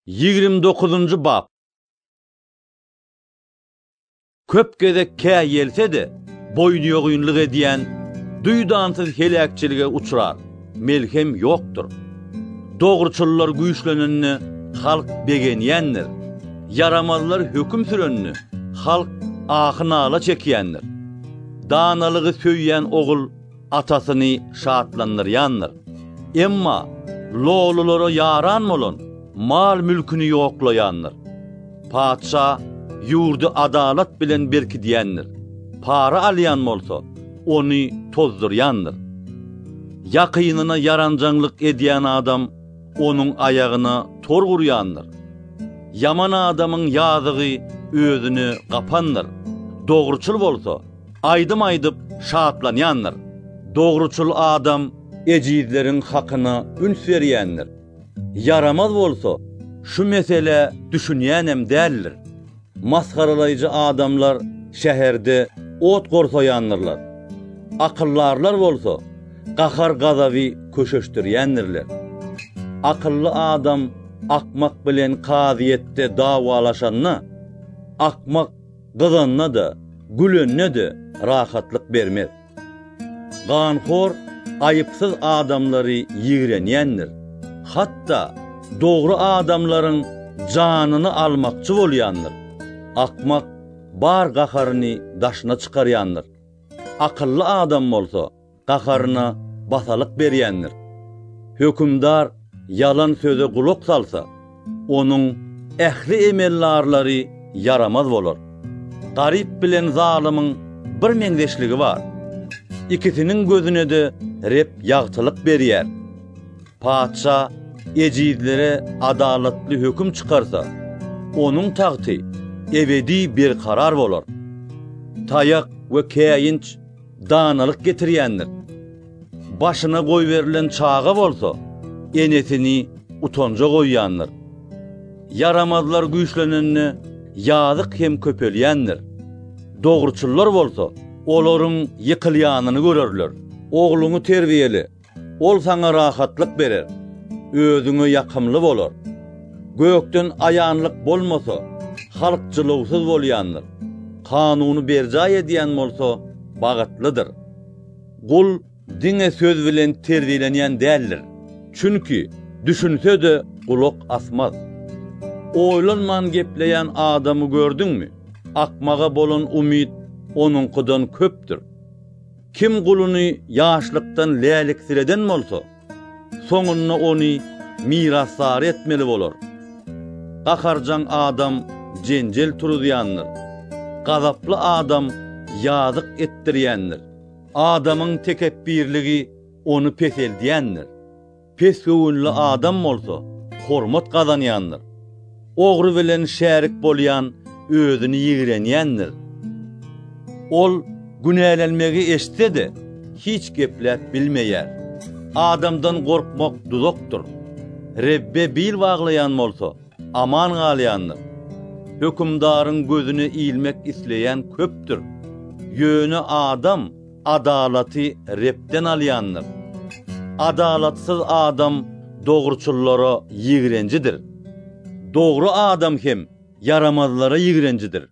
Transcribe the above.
29-njy bap. Köp gezek käýelse-de, boýnuýogynlyk edýän duýdansyz heläkçilige uçrar, melhem ýokdur. Dogruçyllar güýçlenende, halk begenýändir. Ýaramazlar höküm sürende, halk ahy-nala çekýändir. Danalygy söýýän ogul atasyny şatlandyrýandyr. Emma lolulara ýaran bolan mal-mülküni ýoklaýandyr. Patyşa ýurdy adalat bilen berkidýändir, para alýan bolsa, ony tozdurýandyr. Ýakynyna ýaranjaňlyk edýän adam onuň aýagyna tor gurýandyr. Ýaman adamyň ýazygy özüne gapandyr, dogruçyl bolsa, aýdym aýdyp şatlanýandyr. Dogruçyl adam ejizleriň hakyna üns berýändir. Ýaramaz bolsa, şu meselä düşünýänem däldir. Masgaralaýjy adamlar şäherde ot gorsaýandyrlar. Akyldarlar bolsa, gahar-gazaby köşeşdirýändirler. Akylly adam akmak bilen kazyýetde dawalaşanda, akmak gyzanda-da, gülende-de rahatlyk bermez. Ganhor aýypsyz adamlary ýigrenýändir. Hatda dogry adamlaryň janyny almakçy bolýandyr. Akmak bar gaharyny daşyna çykarýandyr. Akylly adam bolsa gaharyna basalyk berýändir. Hökümdar ýalan söze gulak salsa, onuň ähli emeldarlary ýaramaz bolar. Garyp bilen zalymyň bir meňzeşligi bar. Ikisiniň gözüne-de Reb ýagtylyk berýär. Patyşa ejizlere adalatly höküm çykarsa, onuň tagty ebedi berkarar bolar. Taýak we käýinç danalyk getirýändir. Başyna goýberilen çaga bolsa, enesini utanja goýýandyr. Ýaramazlar güýçlenende, ýazyk hem köpelýändir. Dogruçyllar bolsa, olaryň ýykylýanyny görerler. Ogluňy terbiýele, ol saňa rahatlyk berer, özüňe ýakymly bolar. Gökden aýanlyk bolmasa, halk jylawsyz bolýandyr. Kanuny berjaý edýän bolsa, bagtlydyr. Gul diňe söz bilen terbiýelenýän däldir. Çünki düşünse-de gulak asmaz. Oýlanman gepleýän adamy gördüňmi? Akmaga bolan umyt onuňkydan köpdür. Kim guluny ýaşlykdan läliksireden bolsa, soňunda ony mirasdary etmeli bolar. Gaharjaň adam jenjel turuzýandyr. Gazaply adam ýazyk etdirýändir. Adamyň tekepbirligi ony peseldýändir. Pesgöwünli adam bolsa hormat gazanýandyr. Ogry bilen şärik bolýan özüni ýigrenýändir. Ol günälenmegi eşitse-de, hiç gepläp bilmeýär. Adamdan gorkmak duzakdyr. Rebbe bil baglaýan bolsa, aman galýandyr. Hökümdaryň gözüne ilmek isleýän köpdür. Ýöne adam adalaty Rebden alýandyr. Adalatsyz adam dogruçyllara ýigrenjidir. Dogry adam hem ýaramazlara ýigrenjidir.